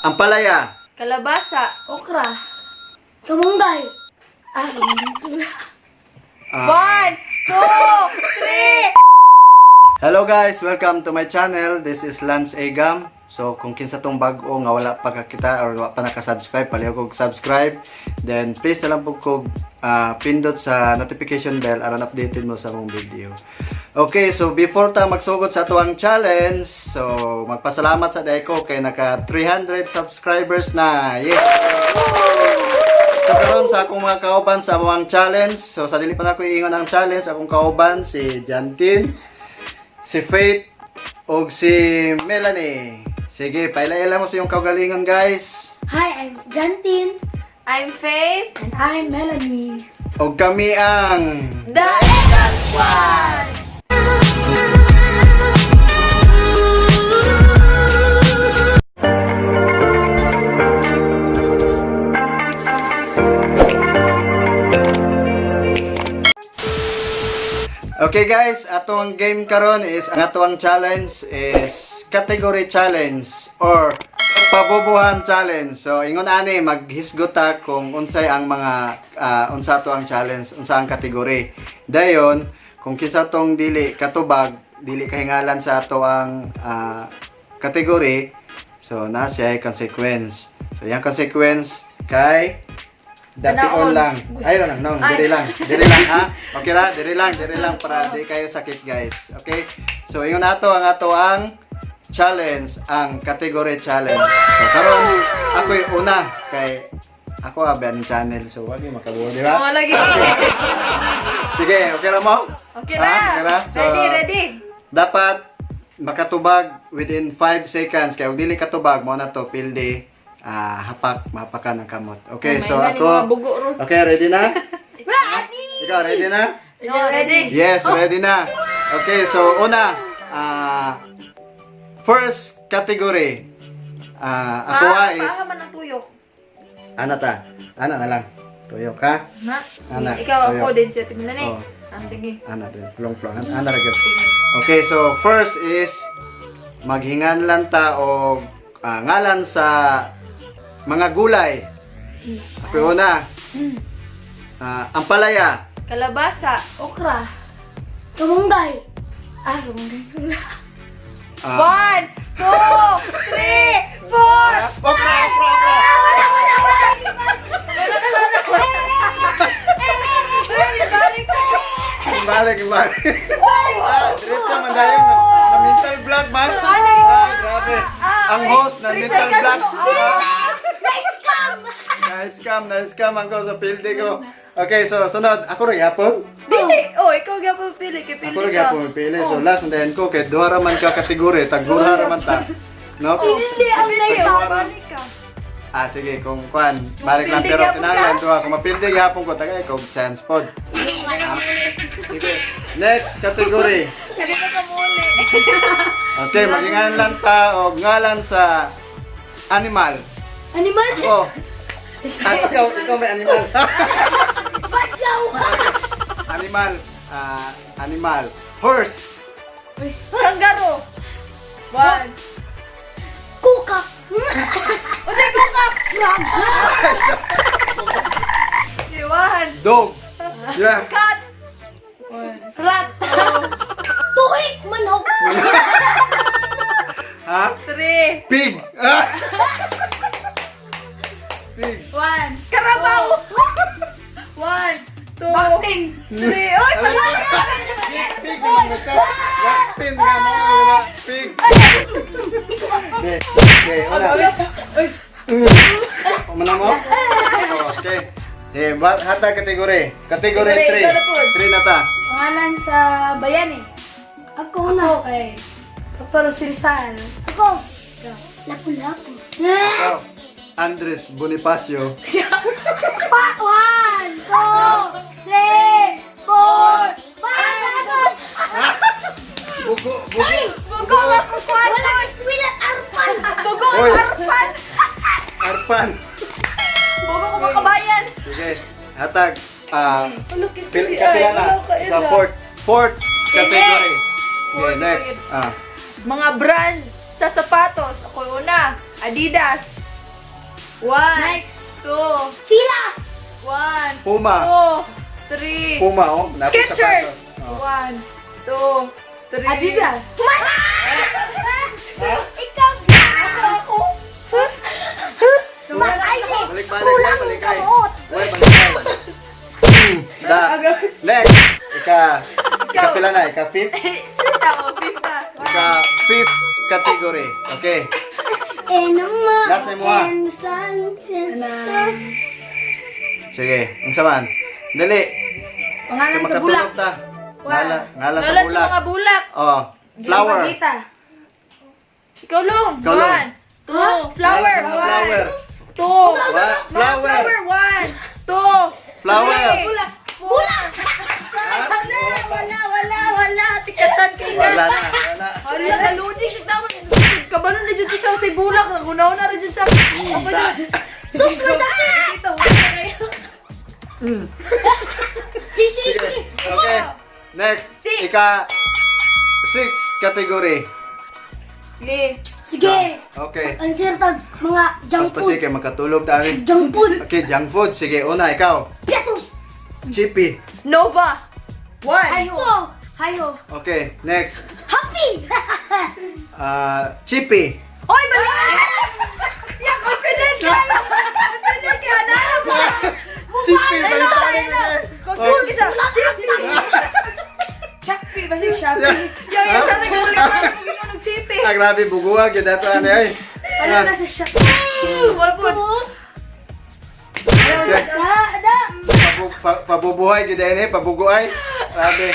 Ampalaya. Kalabasa. Okra. Kamunggay. Ah, kamunggay. 1, 2, 3. Hello guys, welcome to my channel. This is Lance Agam. So kung kinsa tong bag-o nga wala pa kakita or wala pa naka-subscribe, palihog og subscribe. Then please na lang po kog pindot sa notification bell aron updated mo sa akong video. Okay, so before ta magsugod sa atuang challenge, so magpasalamat sa Deko kay naka 300 subscribers na. Yes. So karon sa akong mga kauban sa among challenge, so sa dili pa nako iingon ang challenge, akong kauban si Jantin, si Faith, ug si Melanie. Sige, paila-ila mo sa iyong kaugalingon, guys. Hi, I'm Jantin. I'm Faith. And I'm Melanie. Ug kami ang The Egan Squad! Okay guys, atong game karon is ang atong challenge is category challenge or pabobohan challenge. So ingon ani maghisgot ta kung unsay ang mga unsa ato ang challenge, unsa ang category. Dayon kung kinsa tong dili katubag, dili kahingalan sa ato ang category, so na siya ay consequence. So yang consequence kay dation Tanaon. lang. Ay, no, no, Ay. diri lang. Diri lang, ha? Okay ra? Diri lang para di kayo sakit, guys. Okay? So, ingon ato ang ato ang challenge, ang category challenge. So, karon ako'y una kay ako abi ang channel. So, wag yung makabuo, di ba? Oo, lagi. Sige, okay ra mo? Okay Ha? na. Okay ra? So, Ready, ready. Dapat makatubag within 5 seconds. Kaya kung dili katubag, mo na to, pildi, hapak, mahapakan ang kamot. Okay, so May ako, mga bugo ron. okay, ready na? Ready! Ikaw, ready na? No, ready. Yes, ready na. Okay, so una, first category. Ako is, Paano man ang tuyok? ana ta, ana na lang. Tuyok ka? Na? Ana, Ikaw ako tuyok. din siya. Tingnan eh. Oh. Ah, sige. Ana din, plong plong. Ana ra gyud. Okay, so first is maghingan lang ta og ngalan sa mga gulay. Ako una. Ampalaya, Kalabasa. Okra. Kamunggay. Ah, kamunggay. 1, 2, 3, 4. Okra, okra, okra. Wala, wala, wala! Balik ko. Balik, balik. Diretso man dayon na mental block man. Grabe. Ang host na mental block. Na-scam! Na-scam, na-scam ang ko sa pildi ko. Okay, so sunod, ako ra gyapon. Dili. Oh, ikaw gyapon pili kay pili Ako ra ka. gyapon pili. So last na dayon ko kay duha ra man ka kategorya, tag duha ra man ta. No? Hindi ang na-scam. Balik ka. Ah, sige, kung kwan, balik lang Mapildi pero gyapon kinahanglan ka. duha kung mapildi gyapon ko tagay ko chance pod. Sige. Next category. Hindi na ka muli. Okay, magingan lang ta og ngalan sa animal. Animal? Oh. Ikaw may animal. Badyaw! Animal. Animal. Horse. Kanggaro. 1. Kuka! Unsay kuka? Frog! Si 1. Dog. Yeah. Cat. Rat! Tuhik! Manok! Ha? 3. Pig. Ah! Pig. 1. Karabaw. 1, 2, 3. Oy, pala. Pig, pig naman basta. Pin nga mo. Wala. Pig. Okay. Okay, wala. Uy, Umana mo? Oh, okay. Sige, hata kategory. Kategory Kategory, 3. ikaw na po. 3 na ta. Pangalan sa bayani. Ako na. Ako kay Dr. Rizal. Ako. Lapu-lapu. Ikaw. Andres Bonifacio. Pa! 1, 2, 3, 4, 5! Bugo, bugo. Ay! Bugo nga kukuan. Wala ka eskwela! Arpan! Bugo Oy. arpan. Arpan. Bugo ko makabayan. Sige, hatag. Pil Pila na? Sa fourth, fourth category. Okay, Fourth next. Mga brand sa sapatos. Ako una. Adidas. One, two, Fila. one, Puma. two, three. Puma, oh. Napit sa Skechers. pato. Oh. One, two, three. Adidas. Ikaw. Ako. Ay, di. Balik, balik, Kulang balik, ay. kamuot. Uy, balik, ay. Da. Next. Ika. Ika pila na? Ika fifth? Ikaw, fifth na. Ika fifth category. Okay. Eh, nama. Last na mo, ah. And sun, and sun. Sige. Unsa man? Dali. Pangalan sa bulak. Makatulog ta. Ngala, ngalan sa Ngalan sa bulak. mga bulak. Oh. Flower. Sampaguita. Ikaw long. Ikaw long. One, two, flower. Ngalan sa mga flower. One, two, Wa- mga flower. flower. One, two, Flower. three, Bulak. four. Bulak. Wala, wala, wala, wala. Tikatan kayo. Wala na. Wala. Hala, naludi siya tama. Kabalo na dyan siya sa bulak. Nagunaw na rin siya. Ako Da. dyan. Sus, masakit. Dito, wala kayo. Si, si, Sige. si. Okay. Next. Six. Ika six category. Sige. Sige. Okay. Ang sirtag, mga junk Tapos food. kay makatulog dami. Junk food. Okay, junk food. Sige, una, ikaw. Piatos. Chippy. Nova. One. Hi-ho. Ko. Hi-ho. Okay, next. Happy. Ah, Chippy. Hoy, balik! Yeah, confident ka! Confident ka! Nana ba? Chippy, balik-balik na. Confident siya. Shopee. Basta yung Shopee. Yung yung siya nagbulit na ng chippy. Ah, grabe, buguag. Yun dato, ano ay. Wala na sa Shopee. Wala po. Okay. Da, da. Pabubuhay, yun eh, pabuguay. Grabe.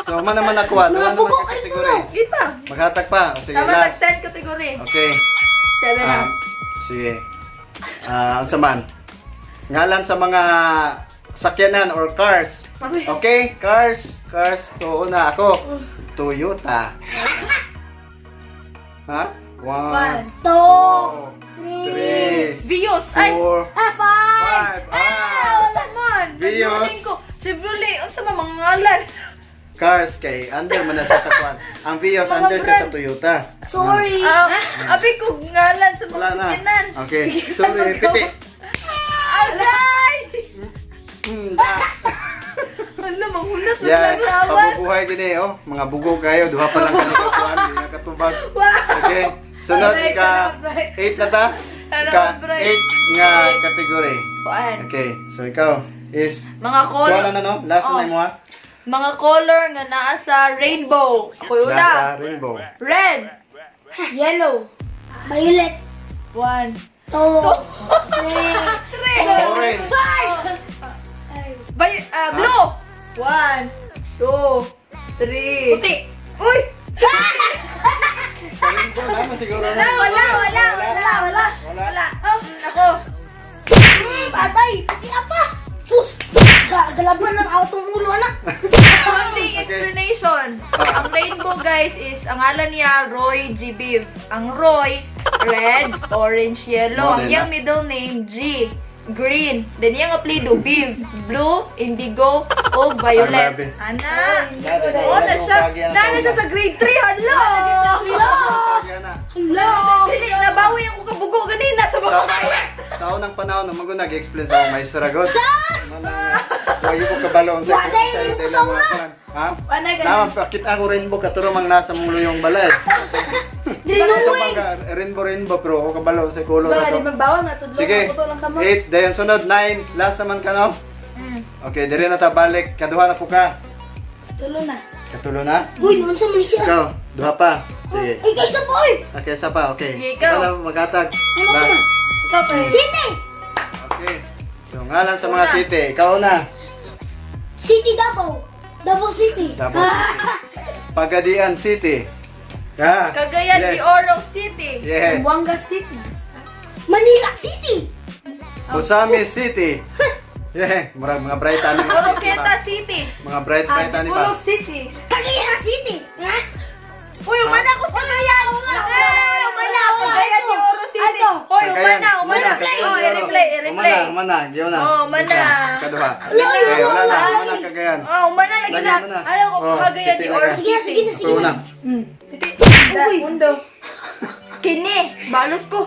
So, man naman nakuha. Mga Duha naman bugo ka ay category. puno. Sige pa. Maghatag pa. O, sige, Tama tag last. 10 category. Okay. 7 na. Ah, sige. Ah, unsa man? Ngalan sa mga sakyanan or cars. Okay, cars, cars. So, una ako. Toyota. Ha? One, One. Two. two, Three. three, Vios. Ay! four, Ah, five. five. Ah! Unsa man? Vios. Nagluling ko. Chevrolet. Unsa man mga ngalan? Cars kay under man na siya sa kwan. Ang Vios Mga under siya sa brand. Toyota. Sorry. Ah, abi ko ngalan sa mga Wala na. sakyanan. Okay. Sorry, piti. Agay! Da. Hala, manghunat na Yes, sila tawad. pabubuhay din eh, oh. Mga bugo kayo, duha pa lang kami kakuan, di na katubag. Wow! Okay, sunod Alright, ika alright. 8 na ta. Ika Alright. 8 nga category. Kuan. Okay, so ikaw is Mga kuha color, na na no? Last Oh. na mo ha? mga color nga naa sa rainbow. Ako una. Nasa rainbow. Red. Yellow. Violet. One. Two. Three. Three. Orange. Five. Blue. One, two, three. Puti. Uy! Sa rainbow naman siguro na. Wala, wala, wala, Wala, wala. Wala. Oh, ako. Patay. Pati apa. Sus. Galaban ng autong ulo, anak. Konting explanation. Ang rainbow, guys, is ang ngalan niya Roy G. Biv. Ang Roy, red, orange, yellow. Ang Model, iyang ah. middle name, G, green. Then iyang apelyido, Biv, blue, indigo, o violet. Grabe. Ana. Dati, Oh, na siya. Nana siya sa grade 3. Hello! Hello. Na. Hello. Dili, nabawi ang kabugo ganina sa mga Sa unang panahon, no, mago nag-explain sa akong maestra God. Wayo ko kabalo unsa Wa dahil rainbow sa una. Ha? Wala ganun. Naman pakita ako rainbow katuro mang nasa mong luyong balay. Ito Drinawin. bang rainbow rainbow pero ako kabalo sa color Ba, na di to. ba bawang natudlo? Sige. Ako lang kamo. 8 dayon sunod 9 last naman ka no. Okay, dire na ta balik kaduha na po ka. Tulo na. Katulo na. Uy, noon sa man siya. Ikaw, duha pa. Sige. Ay, kaysa pa, oy. Okay, isa pa. Okay. Sige, ikaw. Ikaw na maghatag. Ano ka Last. man? Ikaw pa. City. Okay. So, ngalan sa mga city. Ikaw na. City Davao. Davao City. Davao City. Pagadian City. Ah. Cagayan de Yeah. Oro City. Yeah. Zamboanga City. Manila City. Osamis City. Yeah, murag mga bright ani mga city ba? Oroqueta City. Mga bright bright ani ba? Antipolo City. Cagayan City. Ha? Uy, umana ako sa Cagayan! Eh, umana ako. Cagayan de Oro City. Ato. Uy, umana, umana. Cagayan Oh, de Oro. i-replay, i-replay. Umana, umana, giyo na. Oh, umana. Kaduha. Wala, Okay, wala na, wala. umana Cagayan. Oh, umana lagi Lagi, na. umana. Alam ko, Oh, Cagayan de piti Oro na ka. Sige na, sige na, Ako sige una. na. Piti. Da, Uy. mundo. Kini, balos ko.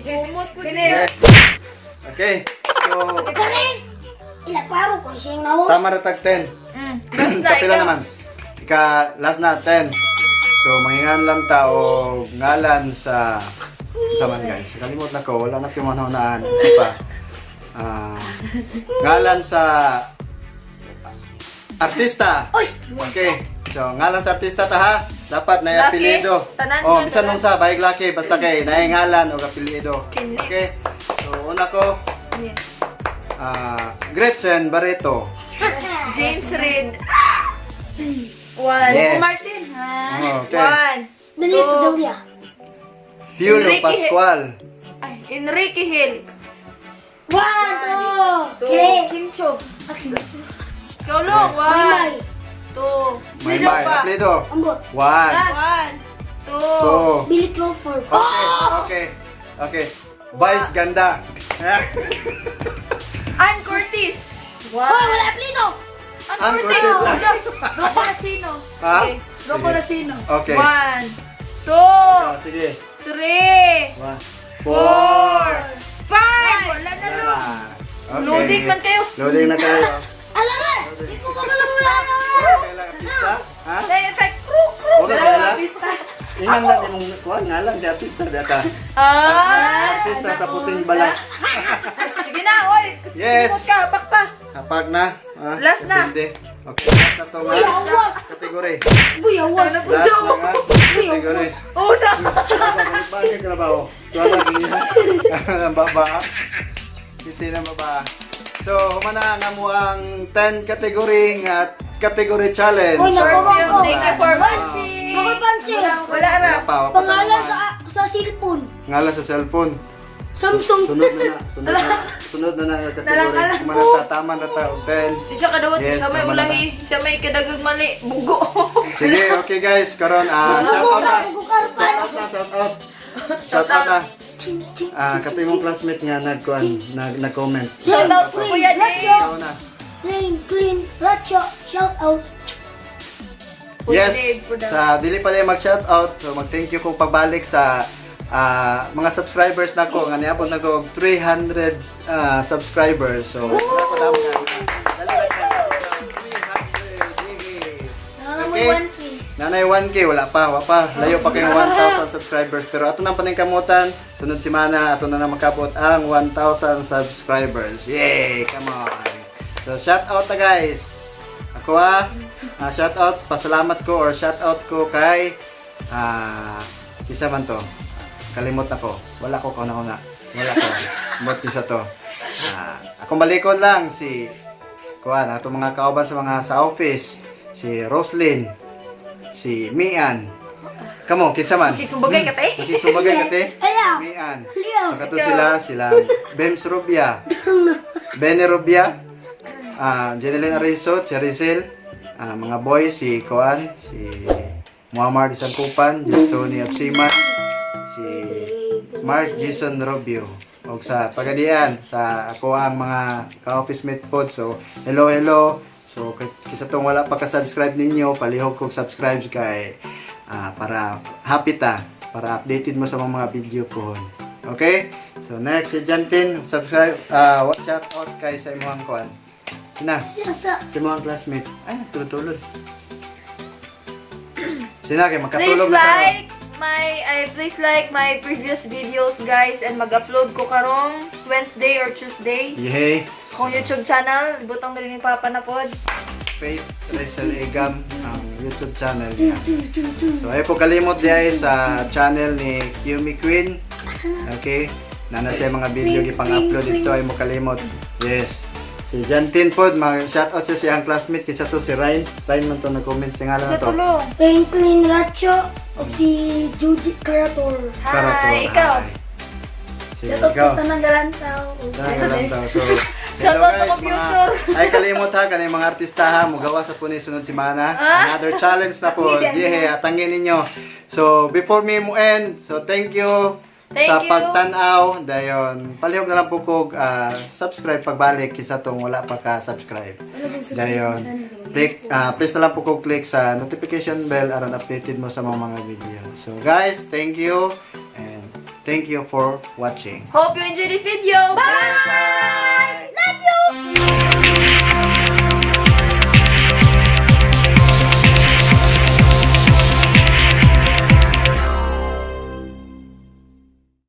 Humot. Yes. Okay. So, Kare! Ila klaro ko siyang nawa. tama ra tag 10. Last na, Kapila ikaw. naman. Ika, last na, 10. So, mangingan lang ta o ngalan sa man guys. Kalimot na ko, wala na yung manahunaan. Ito pa. Ah, ngalan sa artista. Oy! Okay. So, ngalan sa artista ta ha. Dapat na Laki. apelyido. Tanan Oh, yun, bisan tanan. nung sa bayag laki basta kay naay ngalan o apelyido. Kini. Okay. So, una ko Yeah. Gretchen Barreto. James Reid. One. Yes. Martin. Ha? Oh, okay. One. Dali Two. ito daw niya. Piolo Enrique- Pascual. Ay, Enrique Hill. One, two, Two. three. Kim Cho. Ikaw lang. One. Maymay. Two. May Sino may pa? apelyido. Ambot. One, One. Two. two. Billy Crawford. Okay. Vice ganda. Ann Curtis. One. Hoy, wala apelyido! Ann Ann Curtis. Curtis. Rocco Racino. Ha? Okay. Rocco Sige. Racino. Okay. One. Two. Oh, sige. Three. One, Four. Five. Wala na lang. Ah, okay. Loading man kayo. Loading na kayo. Ala nga! Di ko ka malang wala. Kailangan artista? Ha? Dahil it's like, kru, kru. Wala Wala kaila? artista. Ingan lang imong kuan ngalan di artista di ata. Ah. Artista sa puting balat. Sige na, oy. Yes. Limot ka, hapak pa. Hapag na. Ah, Last na. Depende. Okay, last na to Uy, nga. awas! Kategory. Uy, awas! Last na nga. Kategory. Una. Bakit ka na ba? Oh? Tuwa na ang baba. Titi ng baba. So, humana nga mo ang 10 category nga category challenge. Uy, nakuha ko. Thank you for watching. Ako pansin. Wala na. Wala pa, wala pa Pangalan tayo. sa cellphone. Ngalan sa cellphone. Samsung. Sunod na na. Sunod na. Sunod na na ang category. Humana ta, tama na ta. og 10. Di siya kadawat, Yes, siya may tama na. ulahi, siya may kadagag mali, bugo. Sige, okay guys. Karon, shout Ako out ka, na. bugo Shout out na, shout out. Shout out na. Ching, ching, Ah, kato yung classmate nga nagkuan, nag nag-comment. Shout out Kuya Dave. Ikaw na. Clean, clean, ratio, shout out. Kuya Yes, Dave, for sa dili pa mag shout out, so mag thank you kung pagbalik sa mga subscribers nako nga niabot na ko og 300 subscribers. So, wala ko damo nga. Dali ra ka. 300. Nangangamoy Okay. 1K. Nanay 1K, wala pa, wala pa. Layo pa kayong 1,000 subscribers. Pero ato nang paningkamutan, sunod semana, ato na na makabot ang 1,000 subscribers. Yay! Come on! So, shout out na guys! Ako shout out, pasalamat ko or shout out ko kay isa man to. Kalimot ako. Wala ko kauna na. Wala ko. Bot isa to. Akong balikon lang si kuan ato mga kauban sa mga sa office si Roslyn, si Mian. Kamo, kinsa man? Kisumbagay ka, te. Nakisumbagay ka te? Ala! Mian. Leo. So kato sila, sila Bems Rubia, Benny Rubia, Jeneline Arizo, Cherizel, mga boys, si Koan, si Muammar Disangkupan, Tony Absima, si Mark Jason Rubio. Og sa pagadian, sa ako ang mga ka-office mate pod. So, hello, hello. So, kisa tong wala pa ka-subscribe ninyo, palihog kog subscribe kay para happy ta, para updated mo sa mga video ko. Okay? So, next, si Jantin, subscribe, shout out kay sa imuhang kuan. Sina, Sa, sa, sa imuhang classmate. Ay, nagtulod-tulod. Sina, kay Please makatulog na tayo. like my ay please like my previous videos guys and mag-upload ko karong Wednesday or Tuesday. Yehey. Akong YouTube channel, ibutang na rin ni Papa na pod. Faith Rachel Egam ang YouTube channel niya. So ay po kalimot diay sa channel ni Yumi Queen. Okay? Nana siya mga video gipang-upload dito ay mo kalimot. Yes. Si Jantin pod, mag shout out siya sa iyang classmate kinsa to si Ryan. Ryan man to nag-comment sa ngalan Sa na to. tulong. Franklin Ratio, o si Juji Karator. Karator. Hi, ikaw. Hi. Sige, Shout out ikaw. po sa Nanggalantaw. Nanggalantaw. So, Shout hello out sa guys, computer. ay kalimot ha, kanay mga artista ha, mugawa sa puni sunod semana. Ah. Another challenge na po. Yeah, atangin ninyo. So, before me mo end, so thank you Thank sa you. pagtan-aw. Dayon, palihog na lang po kog subscribe pagbalik kisa tong wala pa ka subscribe. Dayon, click, please na lang po kog click sa notification bell aron updated mo sa mga video. So guys, thank you and Thank you for watching. Hope you enjoy this video. Bye!